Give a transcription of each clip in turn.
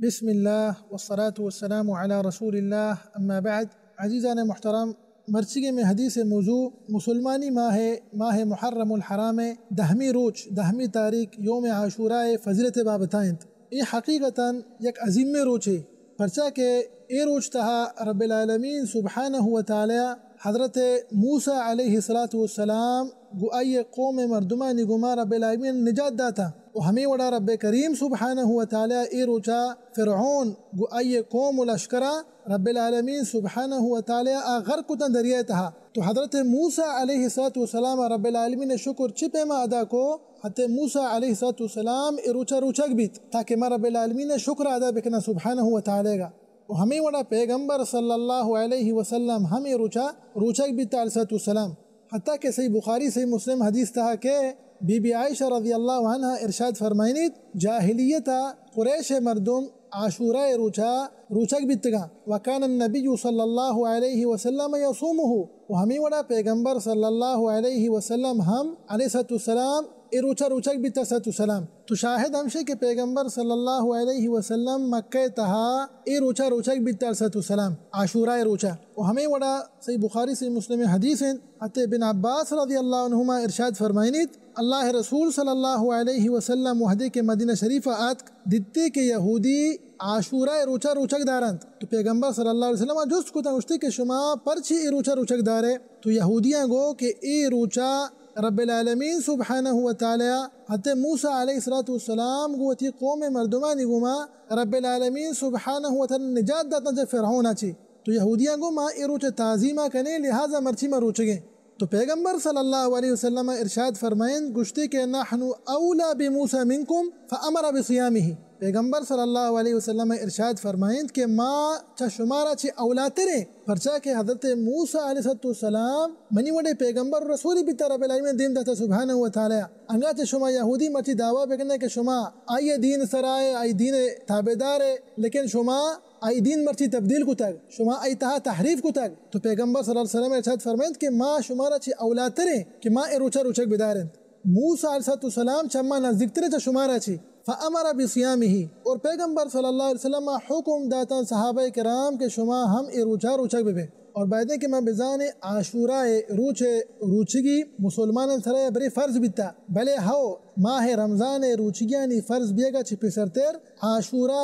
بسم اللہ والصلاة والسلام علی رسول اللہ، اما بعد۔ عزیزان محترم، مرچیگیں مئے حدیث ءِ موضوع مسلمانی ماہ، ماہ محرم الحرام ءِ دہمی روچ، دہمی تاریخ یوم عاشورا ءِ فضیلت ءِ بابت ءَ انت۔ اے حقیقتاً یک عظیمیں روچے، پرچا کہ اے روچ تہا رب العالمین سبحانہ و تعالی حضرت موسی علیہ الصلوۃ والسلام گوں آئی ءِ قوم ءِ مردمانی گوما رب العالمین نجات داتا، و ہمے وڑا رب کریم سبحانہ و تعالی اے روچا فرعون گوں آئی ءِ قوم و لشکرا رب العالمین سبحانہ و تعالی آ غرق کتاں دریائے تہا۔ تو حضرت موسی علیہ الصلوۃ والسلام رب العالمین ءِ شکر چہ پیما ادا کو؟ حضرت موسی علیہ الصلوۃ والسلام اے روچا روچگ بیت تاکہ ما رب العالمین ءِ شکر ادا بکناں سبحانہ و تعالی گا۔ و ہمے وڑا پیغمبر صلی اللہ علیہ وسلم ہم اے روچا روچگ بیت علیہ الصلوۃ والسلام۔ حتیٰ کہ صحیح بخاری، صحیح مسلم حدیث تہا کہ بی بی عائشہ رضی اللہ عنہا ارشاد فرمائنیت، جاہلیتا قریش مردم عاشورا روچا روچگ بیتگاں، وکان النبی صلی اللہ علیہ وسلم یصومہ، و ہمے وڑا پیغمبر صلی اللہ علیہ وسلم ہم علیہ الصلوۃ والسلام اے روچا روچگ بیت علیہ الصلوۃ والسلام۔ تو شاہد ہمشے کہ پیغمبر صلی اللہ علیہ وسلم مکہ تہا اے روچا روچگ بیت علیہ الصلوۃ والسلام، عاشورا روچا۔ و ہمے وڑا صحیح بخاری، صحیح مسلم حدیث انت، حضرت ابن عباس رضی اللہ عنہما ارشاد فرمائنیت، اللہ رسول صلی اللہ علیہ وسلم وہدے کہ مدینہ شریف آتک، دیتے کہ یہودی عاشورا روچا روچگ دارنت۔ تو پیغمبر صلی اللہ علیہ وسلم جست کتا، گوشتے کہ شما پرچی اے روچا روچگ دارے؟ تو یہودیاں گو کہ اے روچا رب العالمین سبحانہ و تعالی حضرت موسی علیہ الصلوۃ والسلام گوں وتی قوم مردمانی گوما رب العالمین سبحانہ و تعالی نجات داتاں چہ فرعون چی۔ تو یہودیاں گو ما اے روچ تعظیما کنے، لہذا مرچی ما روچگیں۔ تو پیغمبر صلی اللہ علیہ وسلم ارشاد فرمائند، گوشتے کہ نحن اولی بموسی منکم فامر بصیامہ۔ پیغمبر صلی اللہ علیہ وسلم ارشاد فرمائند کہ ما چہ شمارا چہ اولاتریں، پرچا کہ حضرت موسی علیہ الصلوۃ والسلام منی وڑے پیغمبر و رسولی بیتا، رب العالمین دیم داتا سبحانہ و تعالی۔ انگا چہ شما یہودی مرچی دعویٰ بکنے کہ شما آئی دین سرائے، آئی دین تابعدارے، لیکن شما آئی دین مرچی تبدیل کتگ، شما آئی تہا تحریف کتگ۔ تو پیغمبر صلی اللہ علیہ وسلم ارشاد فرمائند کہ ما شمارا چہ اولاتریں کہ ما اے روچا روچگ بداریں۔ موسی علیہ الصلوۃ والسلام چہ ما نزدیکتریں چہ شمارا چی۔ فامر بصیامہ، اور پیغمبر صلی اللہ علیہ وسلم حکم داتاں صحابہ کرام کہ شما ہم اے روچا روچگ ببے۔ اور بایدیں کہ ما بزانیں عاشورا روچ روچگی مسلمانان سرا برے فرض بیتا، بلے ہو ماہ رمضان روچگیانی فرض بیگا چہ پیسرتر عاشورا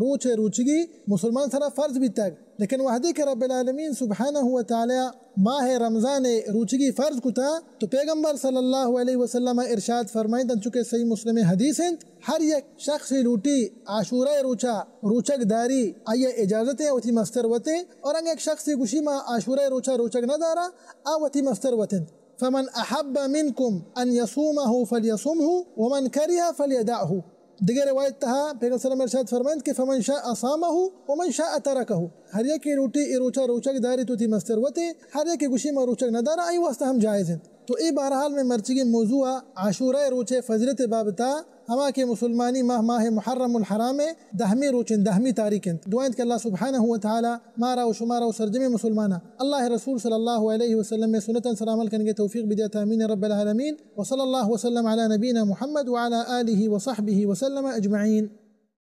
روچ روچگی مسلمان سرا فرض بیتگ۔ لیکن وہدے کہ رب العالمین سبحانہ و تعالی ماہ رمضان روچگی فرض کتا، تو پیغمبر صلی اللہ علیہ وسلم ارشاد فرمائند، انچو کہ صحیح مسلم حدیث انت، ہر یک شخص لوٹی عاشورا روچا روچگ داری، آئی اجازت ہے وتی مستر وتے، اور انگا یک شخص گوشی ما عاشورا روچا روچگ نہ دارا، آ وتی مستر وتنت۔ فمن احب منکم ان یصومہ فلیصمہ ومن کرہ فلیدعہ۔ دگہ روایت تہا پیغمبر صلی اللہ علیہ وسلم ارشاد فرمائند کہ فمن شاء صامہ ومن شاء ترکہ، ہر یکے لوٹی اے روچا روچگ داری تو وتی مستر وتے، ہر یکے گوشی ما روچگ نہ دارا، آئی واسطہ ہم جائز انت۔ تو اے بہرحال مئے مرچیگیں موضوع عاشورا روچے فضیلت بابتا، ہما کہ مسلمانی ماہ، ماہ محرم الحرام دہمی روچ انت، دہمی تاریخ انت۔ دعا انت کہ اللہ سبحانہ و تعالی مارا و شمارا و سرجمیں مسلماناں اللہ رسول صلی اللہ علیہ وسلم سنتاں سر عمل کنگے توفیق بدیات، آمین رب العالمین۔ وصلی اللہ وسلم علی نبینا محمد وعلی آلہ وصحبہ وسلم اجمعین۔